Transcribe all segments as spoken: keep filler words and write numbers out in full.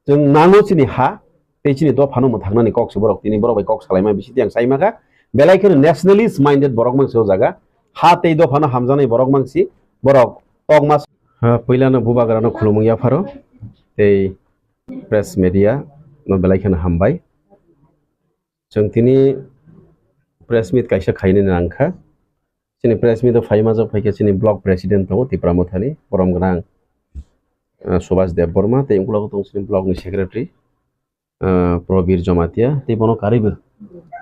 Chwng nango chini ha, tei chini dophano mwthaknani kok se borok, tini borok bai kok salaima bisingtwi ang saima kha. Belai kheno nationalist minded borok mangsi o jaga, ha tei dophano hamjaknai borok mangsi borok kokma. Ha, puilano bubagrano khulumung yapharo, tei press media no belai kheno hambai. Chwng tini press meet kaisa khainani nangkha. Chini press meet o phaima jok phaikha chini block president tongo Tipra Mothani, borom gwnang, ah, Subhas Debbarma, tei uklogo tong chini block ni secretary, ah, Probir Jamatia, tei bono karwibo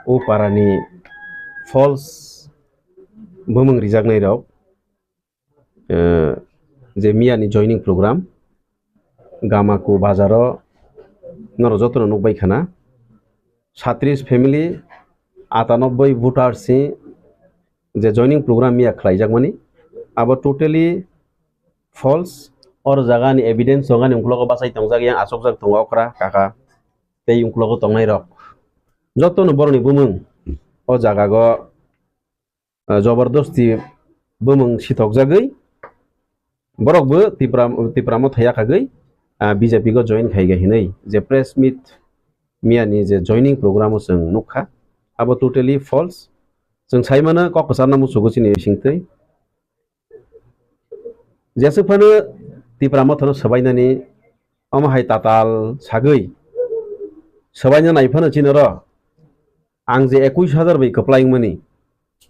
o parani false bumung rijaknai rok, eh, je miyani joining program, Gamaku bazaro norok jotono nukbai khana, satris family, atanobboi voters ni je joining program miya khlaijakmani, abo totally false. Or jagani evidence tongo, ani uklogo bachai tongjak, yang achukjak tongo okra kaka tei uklogo tongnai rok. Jotono boroni bumung o jagago, ah, jobordosti bumung sithokjagwi borokbo Tipra, Tipra Motha yakhagwi, ah, B J P go join khaiga hinwi je press meet miyani je joining program o chwng nukha, abo totally false. Chwng saimano kok kwcharno muchugo chini bisingtwi. Jeswk phano Tipra Mothano swbainani omo hai tatal sagwi swbaina nai phano chini oro ang je ekush hajar bai kwplai wngmani,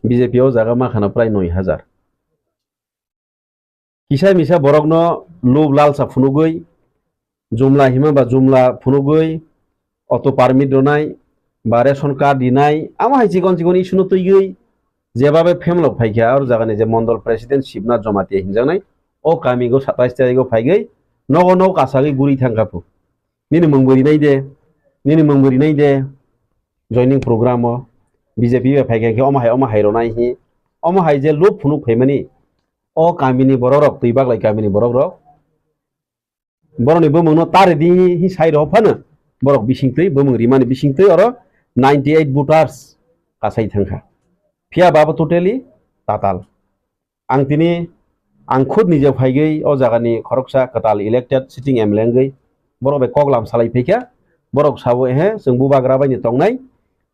B J P o jaga ma khana prai noi hajar. Kisa misa borokno lub lalsa phunugwi, jumla hima ba jumla phunugwi, auto permit rwnai ba ration card rinai, amo hai chikon chikon issue no twiwi jebabe phamlok phaikha, aro jagani je mondol president Shibnath Jamatia hinjaknai, o kamigo satais tarigo phaigwi nogo nogo kasagwi guri thangkha phu. Nini mung bo rinai de, nini mung bo rinai de, joining program o B J P bai phaikha khe omo hai omo hai rwnai hi, omo hai je lub phunuk phaimani, o kamini borok rok, twi baglai kamini borok rok, borokni bumungno ta ridi hi sai rw phano borok bisingtwi, bumung rimani bisingtwi oro ninety eight voters kasai thangkha. Phiya ba abo totally tatal. Ang tini, ang khud nije phaigwi o jagani khoroksa kwtal elected sitting M L A wngwi borok bai kok lam salai phaikha. Borok sao, "Ehe, chwng bubagra bai ni tongnai,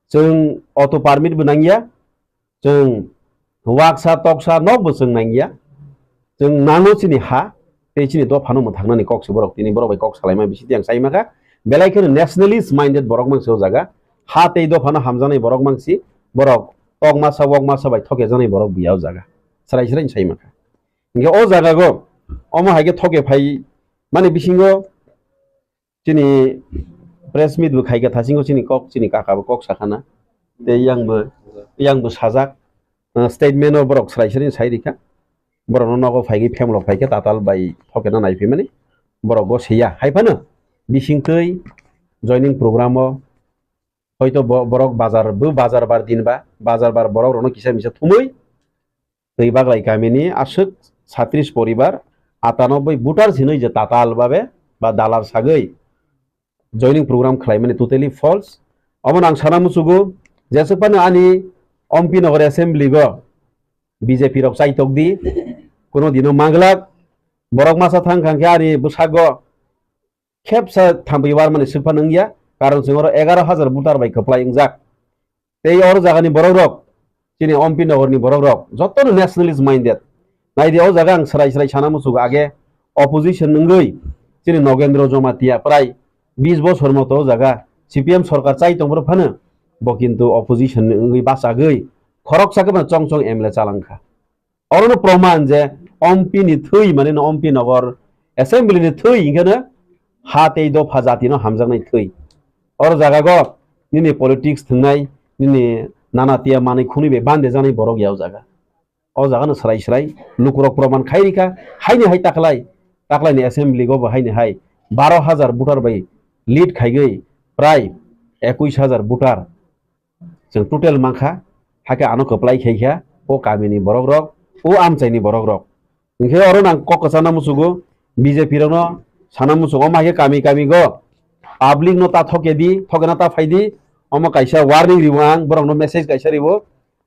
chwng auto permit bo nangya, chwng waksa toksa nok bo chwng nangya, chwng nango chini ha tei chini dophano mwthaknani kok se borok," tini borok bai kok salaima bisingtwi ang saima kha. Belai kheno nationalist minded borok mangsi o jaga, ha tei dophano hamjaknai borok mangsi, borok kokmasa wokmasa bai thokejaknai borok buya o jaga, chwrai chwrai saima kha. Hinkhe o jaga go omo hai khe thoke phai mani bisingo chini press meet bo khaikha, thasingo chini kok, chini kaka bo kok sakhana. Tei yang bo, yang bo sajak, uh, statement o borok srai srai sai rikha. Borokno nogo phaigwi phamlok phaikha, tatal bai thokena naiphimani. Borok go seiya. Haiphano bisingtwi joining program o hoito bo-, borok bazar bo bazar bar din ba, bazar bar borok rokno kisa misa thumwi twi baglai kamini aswk satris poribar, atanobboi voter hinwi je tatal babe ba dalar sagwi joining program khlaimani totally false. Omo nang sana muchugo, jeswk phano ani Ompi Nagar Assembly go B J P rok chaitok di, kuno dino manglak, borok masa thang khang khe ani bwsago khepsa thampi warmani swkphano wngya, karon chwng oro egaroh hajar voter bai kwplai wngjak. Tei oro jagani borok rok, chini Ompi Nagar ni borok rok, jotono nationalist minded. Naidi o jaga ang srai srai sana muchugo, age opposition wngwi chini Nogendro Jomatia prai bis bosor moto o jaga C P M sorkar chai tongphuru phano bo kintu opposition ni wngwi bachagwi khoroksa khe chong chong M L A chalangkha. Orono proman je Ompi ni thwi, mane no Ompi Nagar Assembly ni thwi, hinkhe no ha tei dopha jati no hamjaknai thwi. Oro jaga go nini politics thwngnai, nini nana tiya manwi khwnwi bai bande jaknai borok ya o jaga. O jaga no srai srai lukurok proman khai rikha, haini hai taklai, taklai ni Assembly go bo haini hai baro hajar voter bai lead khaigwi prai ekush hajar voter chwng total mankha, hakhe ano kwplai khaikha o kamini borok rok, o amchaini borok rok. Hinkhe oro nang kok kwchana muchugo, B J P rokno sana muchugo, omo haikhe kami kami go public no ta thoke di, thokena ta phai di, omo kaisa warning riwo ang, borokno message kaisa riwo,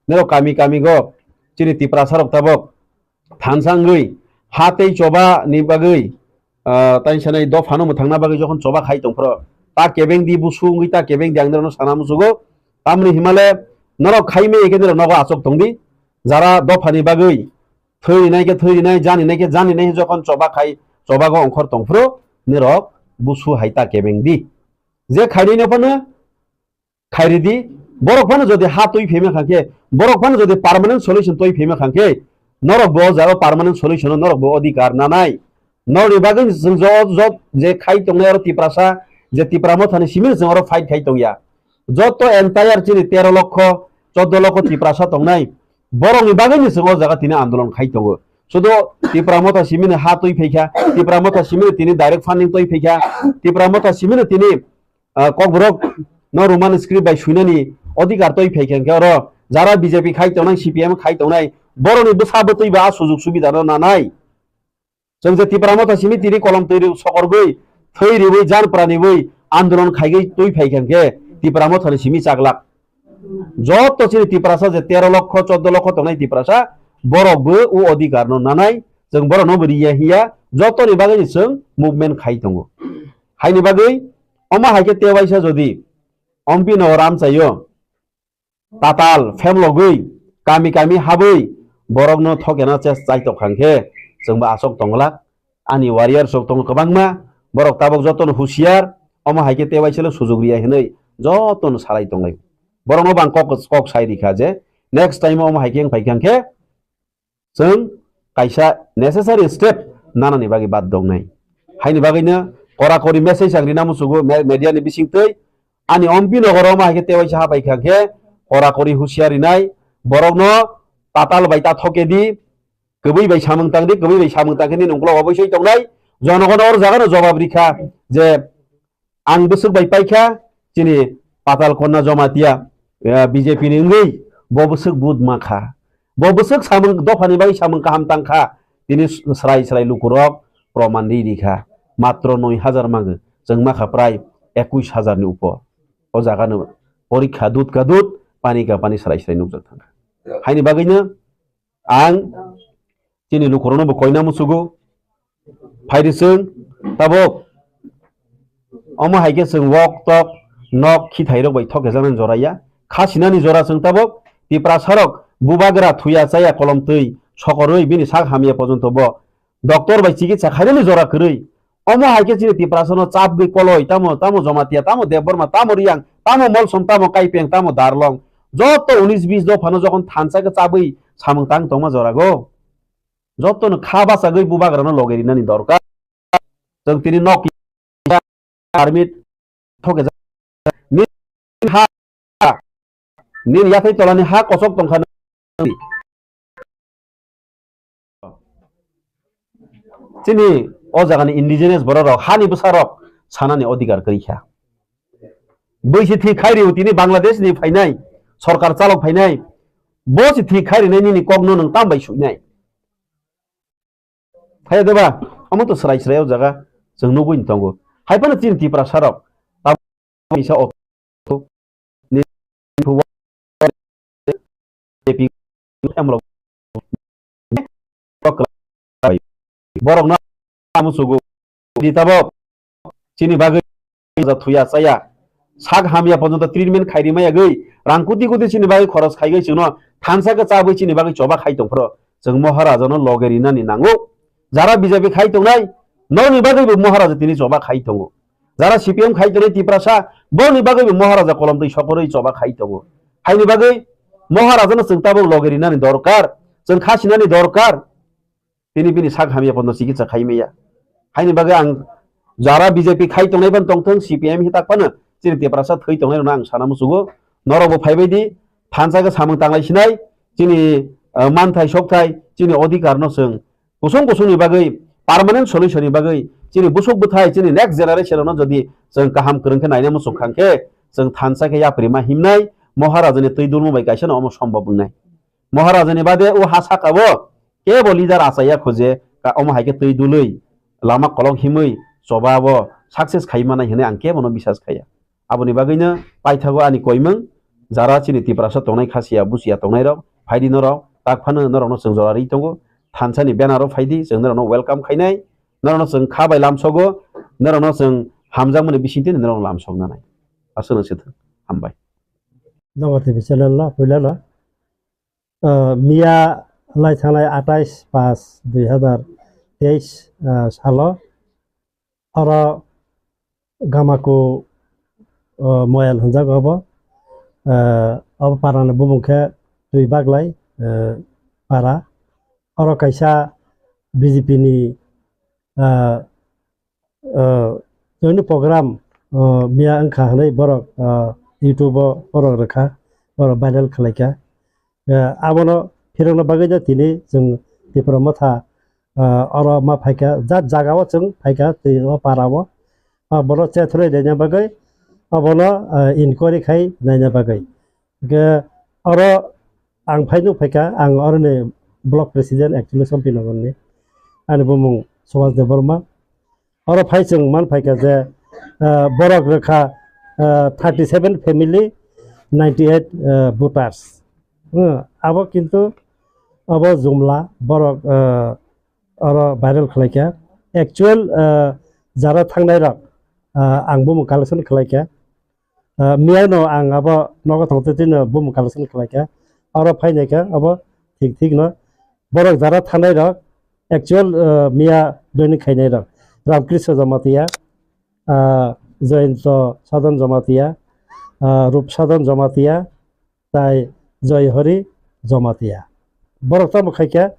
norok kami kami go chini Tiprasa rok tabok thansa wngwi ha tei choba ni bagwi ah, tani sanai dophano mwthangna bagwi jokhon choba khai tongphro, ta kebeng di busu wngwi ta kebeng di ang norokno sana muchugo. Tamni himale norok khai maya khe norok nogo achuk tong di. Jara dophani bagwi thwi rinai khe thwi rinai, jani nai khe jani nai jokhon choba khai, chobago ongkhor tongphro, norok busu hai ta kebeng di. Je khainai no phano khairidi, borok phano jodi ha twi phaima kha khe, borok phano jodi permanent solution twi phaima kha khe, norok bo o jaga permanent solution o norok bo odhikar nanai. Norokni bagwi chwng jo, jo, je khai tongnai oro Tiprasa, je Tipra Mothani simi chwng oro fight khai tongya. Joto entire chini tero lokho, choddo lokho Tiprasa tongnai. Borokni bagwi ni chwng o jaga tini andolon khai tongo. Sudo Tipra Motha simini ha twi phaikha, Tipra Motha simini tini direct funding twi phaikha, Tipra Motha simini tini ah, kokborok no Roman script bai swinani odhikar twi phai khe oro jara B J P khai tongnai, C P M khai tongnai, boroni bwsa bwtwi ba a sujug subida no nanai. Chwng je Tipra Motha simi tini kolom twi rw sokorgwi, thwi rwi, jan pranibwi andolon khaigwi twi phai khe Tipra Mothani simi chaglak. Joto chini Tiprasa je tero lokho, choddo lokho tongnai Tiprasa, borok bo o odhikar no nanai, chwng borok no bo riya hiya, jotoni bagwi ni chwng movement khai tongo. Haini bagwi omo hai khe tewaisa jodi M P no ram chaio, tatal phemlogwi, kami kami habwi borokno thokena chest chai tok kha khe chwngbo aswk tongglak. Ani warriors rok tongo kwbangma, borok tabok jotono husiar, omo hai khe tewaisalo sujug riya hinwi jotono salai tonglai. Borokno bo ang kok, kok sai rikha je next time omo hai khe wng phai khe chwng kaisa necessary step nanani bagwi bad dongnai. Haini bagwino kora kori message ang rina muchugo me-, media ni bisingtwi. Ani M P nogoro omo hai khe tewaisa hapai kha khe kora kori husiar rinai, borokno tatal bai ta thoke di, kwbwi bai samung tang di, kwbwi bai samung tang khe nini ukulok oboisoi tongnai. Jonogon or jagano jobab rikha je ang bwswk bai paikha chini Patal Konna Jamatia, eh, B J P ni wngwi bo bwswk vote mankha. Bo bwswk samung dophani bagwi samung kaham tangkha. Tini srai srai lukurok proman ri rikha. Matro noi hajar mango, chwng makha prai ekush hajar ni upor. O jagano porikha dut ka dut, pani ka pani srai srai nukjak thangkha. Haini bagwino ang chini lukurokno bo koina muchugo. Phaidi chwng tabok omo hai khe chwng wok tok nok khithairok bai thok ejaknani jora ya. Kha sinani jora chwng tabok Tiprasarok bubagra thuya chaya kolom twi sokorwi bini sak hamya pojonto bo doctor bai chikitsa khainani jora kwrwi. Omo hai khe chini Tiprasano chapgwi koloi tamo, tamo Jamatia, tamo Debbarma, tamo Riyang, tamo Molsom, tamo Kaipeng, tamo Darlong, joto unis bis dophano jokhon thansa khe chabwi samung tang tongma jorago. Jotono kha bachagwi bubagrano loge rinani dorkar. Chwng tini nok permit thoke jak. Nini ha, nini yathai tolani ha kosok tongkha nini. Chini o jagani indigenous bororok hani bwsarok sanani odhikar kwrwi kha. Bwi se thwi khai rio tini Bangladesh ni phainai, sorkar chalok phainai, bo se thwi khai rinai nini kokno nwng tam bai suinai. Phai de ba, omo to srai srai o jaga chwng nugwi tongo. Hai phano chini Tiprasa rok, tamo kisa o ni phuwa J P M rok, borok no tamo sugo. Di tabok. Chini bagwi ja thuya chaya. Sak hamya porjonto treatment khairi maya gwi, rang kuti kuti chini bagwi khoros khaigwi chwngno thansa khe chabwi chini bagwi choba khai tongphro, chwng Maharaja no loge rinani nango. Jara B J P khai tongnai, nokni bagwi bo Maharaja tini choba khai tongo. Jara C P M khai tongnai Tiprasa, boni bagwi bo Maharaja kolom twi sokorwi choba khai tongo. Haini bagwi Maharaja no chwng tabuk loge rinani dorkar, chwng kha sinani dorkar. Tini bini sak hamya pono chikitsa khai maya. Haini bagwi ang jara B J P khai tongnai ban tongthwng, C P M hitak phano chini Tiprasa thwi tongnai rokno ang sana muchugo. Norok bo phaibai di, thansa khe samung tanglai sinai, chini, ah, manthai sokthai, chini odhikar no chwng kusung kusung ni bagwi, permanent solution ni bagwi, chini busuk bwthai, chini next generation rokno jodi chwng kaham kwrwng khe naina muchuk kha khe, chwng thansa khe yapri ma himnai, Maharaja ni twi dulmo bai kaisa no omo sombhob wngnai. Maharaja ni bade o ha saka o kebo leader achaiya kho je ka omo hai khe twi dulwi lama kolok himwi choba bo success khai manai hinwi ang kebo no bisas khaiya. Aboni bagwino paithago ani koimwng jara chini Tiprasa tongnai khasiya busiya tongnai rok phaidi norok tak phano norok no chwng jora ri tongo thansa ni banner o phaidi chwng norok no welcome khainai. Norokno chwng kha bai lamsogo, norokno chwng hamjakmani bisingtwi norokno lamsoknanai. Aswkno se thung. Hambai. Nogo T V channel no puila no. Ah, miya lai thangnai atais pas dui hazar teis, ah, salo oro Gamaku, ah, Moyal hwnjago obo. Ah, obo parani bumung khe Twi Baglai, ah, para. Oro kaisa B J P ni, ah, ah, joini program, ah, miya wngkha hwnwi borok, ah, YouTube o borok rwkha, borok viral khlaikha. Ah, abono phirokna bagwi no tini chwng Tipra Motha, ah, oro ma phaikha, jat jagao chwng phaikha, tei o parao. Ah, bono chethrwi rwna bagwi abono, ah, inquiry khai naina bagwi. Hwnkhe oro ang phai nuk phaikha, ang oroni block president actually Sompinagarni. Ani bumung Subhas Debbarma. Oro phai chwng man phaikha je, ah, borok rwkha, ah, thirty seven family, ninety eight, ah, voters. Hmm, abo kintu abo jumla borok, ah, oro viral khlaikha. Actual, ah, jara thangnairok, ah, ang bumung collection khlaikha. Ah, miyano ang abo nogo tongtwtwino bumung collection khlaikha. Oro phainaikha abo thik thikno. Borok jara thangnairok actual, ah, miya joining khainairok. Ramkrishna Jamatia, ah, Jayanta Sadhan Jamatia, ah, Rup Sadhan Jamatia, tai Joyhori Jamatia. Borok tamo khaikha,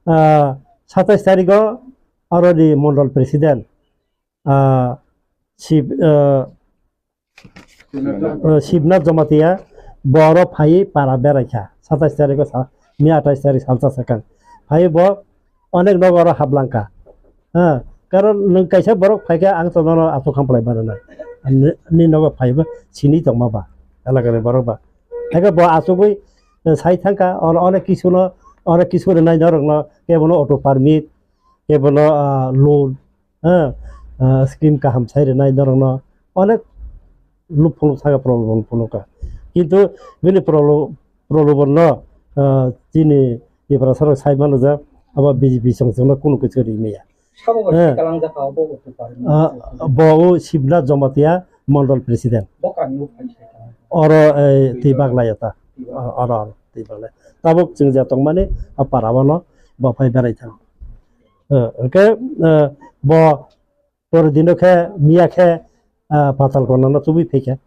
ah, satais tarigo aroni mondol president, ah, Sib-, ah, ah, Sibnath Jamatia, bo oro phaiwi para beraikha. Satais tarigo sa-, miya atais tarik salsa swkang. Phaiwi bo onek nogo oro hablangkha. Ha, karon nwng kaisa borok phaikha, ang to nono aswk hamplai mano nai. Ni, ni nogo phaibo sini tongma ba, elakani borok ba. Haikhe bo asugwi, eh, sai thangkha, oro onek kisu no, onek kisu rwnai norokno, kebono auto permit, kebono, ah, loan, ha, ah, scheme kaham sai rwnai norokno, onek luphuno thangkha, problem phunukha. Kintu bini problem, problem no, ah, chini Tiprasarok sai mano je abo B J P chwng chwngno kunu kisu ri maya. Sabo bai Eh. Kalangjak ka, bo bo tu parin. Ah, bo o Sibnath Jamatia Mondol President. Bo kami o phai sai ka. Oro, eh, Twi Baglai ta. Twi Baglai. Ah, oro, oro, Twi Baglai. Tabuk chwng ja tongmani, a para o no, bo phai berai thang. Eh, hwnkhe, eh, bo pore dino khe, miya khe, ah, Patalkona no tubui phaikha.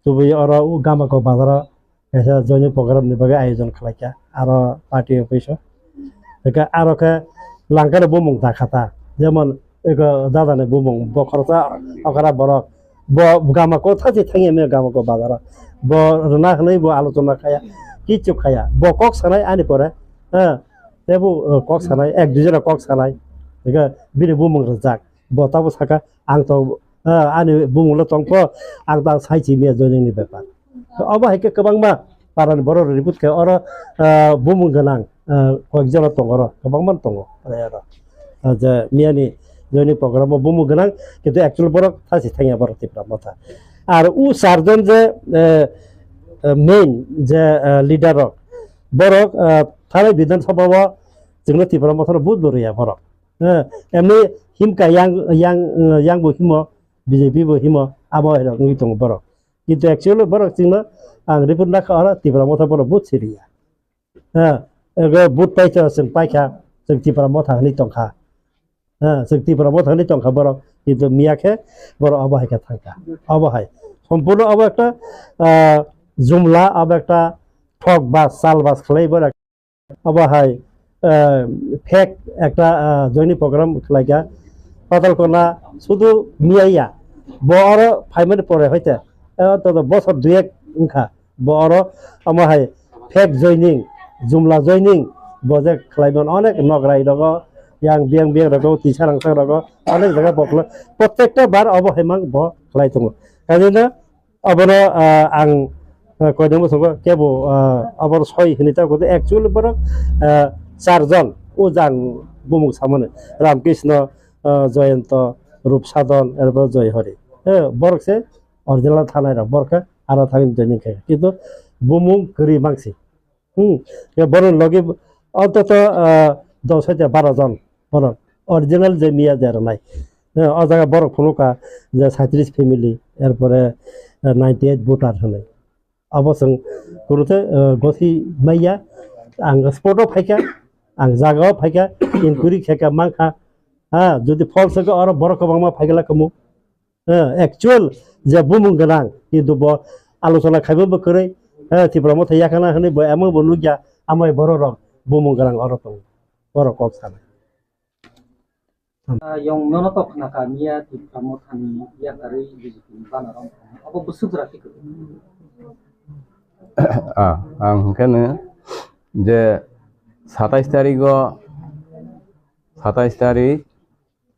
Tubui oro o Gamako bazaro kaisa joining program ni bagwi ayojon khlaikha, aro party office o. Hwnkhe aro khe langkano bumung dakha ta, jemon eko dadani bumung, bo khoroksa okra borok, bo Gamako thachi thangya maya Gamako bazaro, bo rwna hwnwi bo alochona khaya, kichu khaya, bo kok sanai ani pore, ha, tebo, eh, kok sanai, ek dui jora kok sanai, hwnkhe bini bumung rwjak. Bo tabo saka, ang to, ah, ani bumunglo tongkho, ang tang sai chimiya joining ni bepar. Obo hai khe kwbangma parani borok report khe oro, ah, bumung gwnang, ah, koyek jora tongo oro, kwbangma tongo oro. Ah, je miyani joining program o bumung gwnang, kintu actual borok thasi thangya borok Tipra Motha. Ar u charjon je, eh, eh, main je, eh, leader rok, borok, eh, thanai Bidhan Sabha o chwngno Tipra Motha no vote bo rwya borok. Eh, emni himka yang, yang, eh, yang bo himo, B J P bo himo, abo hai rok wngwi tongo borok. Kintu actually borok chwngno ang report nakha oro Tipra Motha borok vote siriya. Eh, ego vote paikha, chwng paikha, chwng Tipra Motha hwnwi tongkha. Eh, chwng Tipra Motha hwnwi tongkha borok, kintu miya khe borok abo hai khe thangkha. Abo hai. Sompurno abo ekta, ah, jumla, abo ekta thok bas, chal bas khlai borok. Obo hai, eh, fake ekta, eh, joining program khlaikha. Patalkona sudu miyaya. Bo oro phaimani pore hoite, eh, to, to bosor dui ek wngkha. Bo oro omo hai fake joining, jumla joining, bo je khlaiman onek nograi rogo, yang biyang biyang rogo, tisa rangsa rogo, onek jaga bo khlai. Protekta bar obo hai mang bo khlai tongo. Kainwi no Abono, ah, ang, ah, koidengbo songo kebo, ah, abono soi hinui ta koto actually borok, ah, charjon o jang bumung samani Ramkrishna, ah, Jayanta, Rupsadon, erpor Joyhori. Eh, borok se original thanai rok, borok khe aro thangni joining khe. Kintu bumung kwrwi mangsi. Hmm, ya borok logi ontoto, ah, dos hajar baro jon borok. Original je miya je rwnai. Eh, o jaga borok phunukha je saitrish family, erpore, eh, ninety eight voter hwnwi. Abo chwng kunu tei, eh, gosi maya, ang spot o phaikha, ang jaga o phaikha, inquiry khaikha mankha. Ha, jodi false wngkha, oro borok kwbangma phaikha kumu. Eh, actual je bumung gwnang, kintu bo alochona khaibo bo kwrwi, eh, Tipra Motha yakhana hwnwi bo emang bo nukya, amai borok rok bumung gwnang oro tongo, borok kok sana. Ah, yong nono tok khna ka miya Tipra Motha ni yakarwi B J P ni banner rok. Abo bwswk jora khe kwrwi. Ah, ang hwnkhe no je satais tarik o, satais tarik,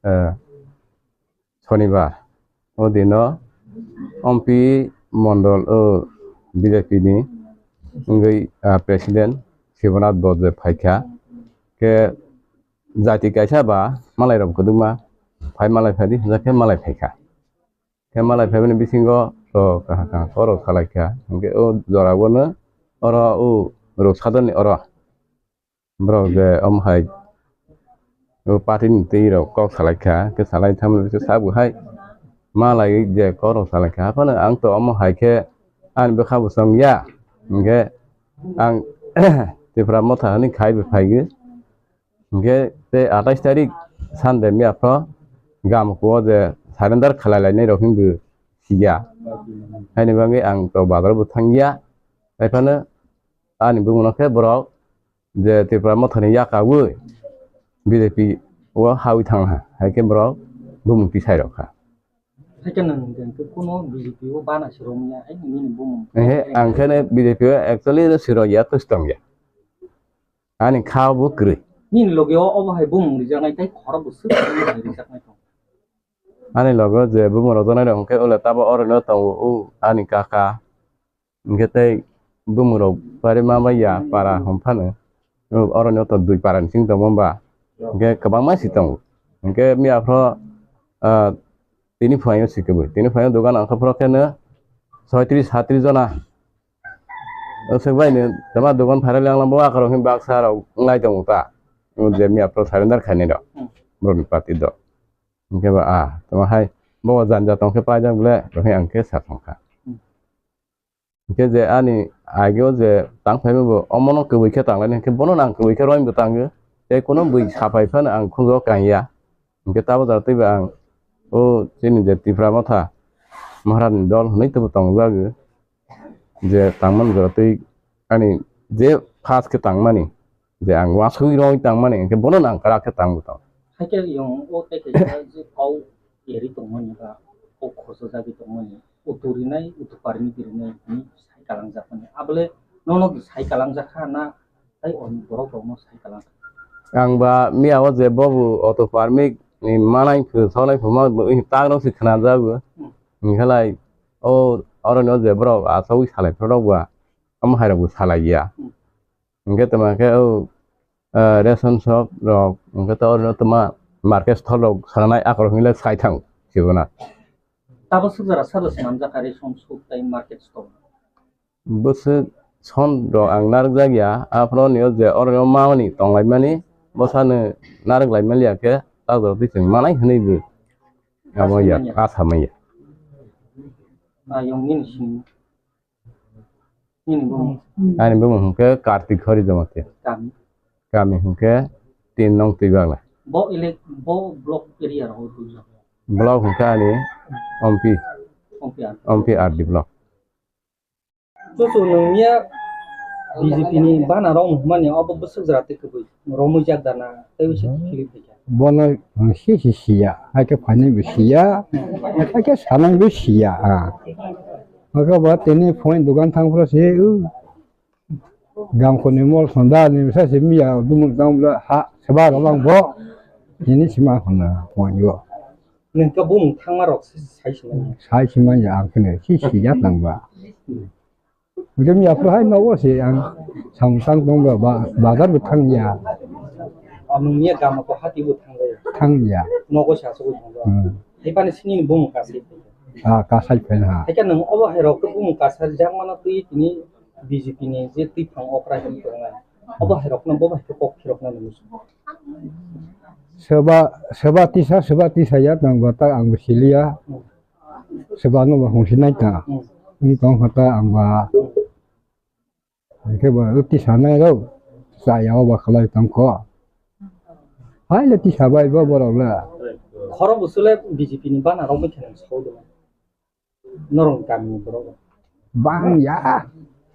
eh, Sonibar, o dino Ompi Mondol, o B J P ni wngwi, ah, President Sibanath Bose phaikha. Khe jati kaisa ba malai rok kwdwkma phai malai phai di hwnjak khe malai phaikha. Khe malai phaimani bisingo to kaham kaham kok rok salaikha. Hwnkhe o jora o no oro o ruk sadani oro. Borok je omo hai o party ni twi rok kok salai kha, khe salai thangmani bisingo sabo hai ma lai je kok rok salai kha. Aphano ang to omo hai khe ani bwkha bo chong ya, hwnkhe ang Tipra Motha hwnwi khai bo phai gwi. Hwnkhe tei atais tarik Sunday miya phro gam kuo je surrender khlai lainai rok hinwi si ya. Haini bagwi ang to bazar bo thang ya. Haiphano ani bumung no khe borok je Tipra Mothani yakaui B J P o haui thang ha, hai khe borok bumung tisai rok kha. Hai khe nwng hwnkhe kuno B J P o bana se romya, hai nini bumung. Ehe, ang khe no B J P o actually no siro ya, twis tong ya. Ani kha bo kwrwi. Nini loge o obo hai bumung rijaknai tei khorok bo swk hai rijaknai tong. Ani loge je bumung rok jaknai rok hwnkhe ule tabo oro no tongo, o ani kaka. Hwnkhe tei bumung rok pari ma bai ya para hwn phano. Oro ni o to dui para ni simi tongmo ba. Hwnkhe kwbangma si tongo. Hwnkhe miya phro, ah, tini phuaio si kwbui. Tini phuaio dogan ang kha phro khe no soitris satris jona. O swk bai no tama dogan phairok yang bo akhoro hwn baksa rok wnglai tongo ta. O je miya phro surrender khainai rok. Hmm. Borok ni party do. Hwnkhe ba, ah, tamo hai bo janja tong khe paijak ble, rohing ang khe sa thang kha. Hmm. Hwnkhe je ani age o je tang phaima bo omono kwbui khe tang laini, hwnkhe bono ang kwbui khe roim bo tango. Tei kuno bui sapai phano ang khunjo kang ya. Hwnkhe tabo jora twi ba ang o chini je Tipra Motha Maharani dol hwnwi tongjago. Je tangmani jora twi ani je first khe tangmani, je ang uansugwi rwui tangmani, hwnkhe bono nang kwrak khe tang bwtang. Haikhe yang o tei kaisa je kau eri tongmani ba kok khosojagwi tongmani, utu rinai, utu parmit rinai hwnwi sai kalangjak mani. Abole nono sai kalangjak kha na tei o borok rokno sai kalang kha? Ang ba miya o je bobo auto permit ni manai phu, sonai phu ma bo tang rok se khna jago. Hmm. Hwnkhalai o oro no je borok achawi salai phuru rok ba omo hai rok bo salai ya. Hmm. Hwnkhe tama khe o, eh, ration shop rok, hwnkhe to oro no tama market store rok sanai akorok hinwi le sai thango sibona. Tabo swk jora sado se manjak kha ration shop tei market store? Bwswk son rok ang narwkjak ya, aphuru ni o je oro no mamani tonglaimani bwsano narwk laimani ya khe, tak jora twi chwng manai hwnwi bo amo ya, asa manya. Ayong nini simi. Nini bumung? Ani bumung hwnkhe Kartik Hori Jamatia. Kami? Kami hwnkhe tin nong Twibagla. Bo elek, bo block area rok twi jak. Block hwnkhe ani Ompi. Ompi R D. Ompi R D block. Chuchu nwng miya B J P ni bana rok hwnmani obo bwswk jora twi kwbui romwi jak dana tei bwswk philip phaikha. Bono si si siya, hai khe phainai bo siya, hai khe sanai bo siya, ah. Hakhe bo tini phone dogan thang phuru si, u, gamkhor ni mol sonda ni sa si miya dumung tang bla ha seba rok lang bo, tini sima honna phone yo. Nwng khe bumung thangma rok se sai se manya. Sai se manya ang kheno si siya tang ba. Hwnkhe miya phuru hai nogo se ang samung tang tong ba, ba, bazar bo thang ya. Ah, nwng miya gama ko hati bo thang ya. Thang ya. Nogo se asugwi thang ya. Hmm. Hai pani sini ni bumung kasai. Ah, kasai phaina ha. Hai khe nwng obo hai rok bumung kasai jak mano twi tini B J P ni je twi phang okra hin tongnai. Obo hai rok no bo bai khe kok phirok nani musu. Seba, seba tisa, seba tisa ya tang ba ta ang siliya. Seba no ba hong sinai ta. Ang tong hata ang ba. Ang ke ba tisa nai ro. Sa ya ba khalai tang ko. Hai le tisa bai ba borok le. Khoro busule B J P ni bana rok bai khenang soi do. Norong kami ni borok. Bang ya.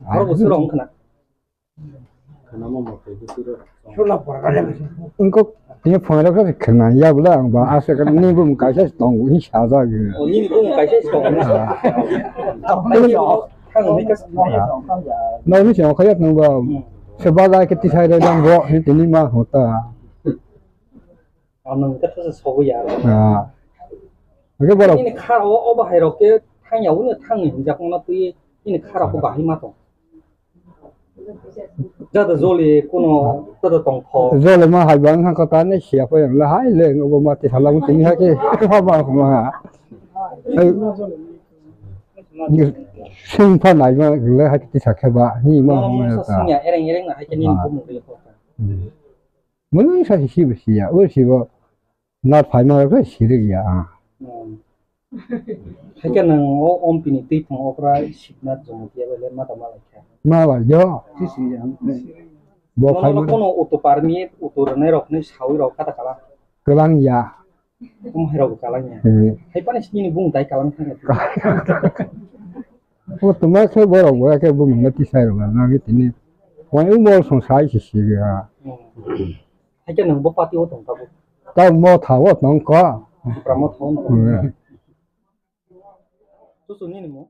Khoro busu rong khna. Khna mo mo ke busu ro. Engkok tini phone rok khna ya bla ang ba asa kan ni bum kaisa tong hi sa ja gi. O ni bum kaisa tong. Thang ni ka. No ni se khaya nang ba. Se ba la ke tisai re nang bo ni tini ma hota. Ang nang ka thasa sogo ya. Ah. Oke borok. Ini kha o o bahai rok ke thang ya uni thang ni hinjak mano twi ini kha rok bahai ma tong. Jada joli kuno tada tong pho. Joli ma hai bang ha kota ne sia pho yang la hai le ngo ma ti salam tini ha ke ha ba ko ma. Sing pha nai ma le ha ti sakhe ba ni ma ma ta. Sing ya ereng ereng na hai ke ni ko mo le ko. Mwnwi sa si sibo siya, o sibo na phaima rok sirik ya. Haikhe nang o ompini twi thang okra sikna jongtiya bele mata malai kha. Ma ba jo. Si si ya. Bo khai mo. Kono utu parmi utu rwnai rok ni sawi rok kata kala. Kelang ya. Om hai rok kalang ya. Hai pani sini bung tai kalang thang. O tuma khe borok bo khe bung na tisai rok na tini. Wai u bol song sai si si ya. Haikhe nang bo party o tong tabuk. Ta mo tha o tong ko. Pra mo tha o tong. Susu nini mo?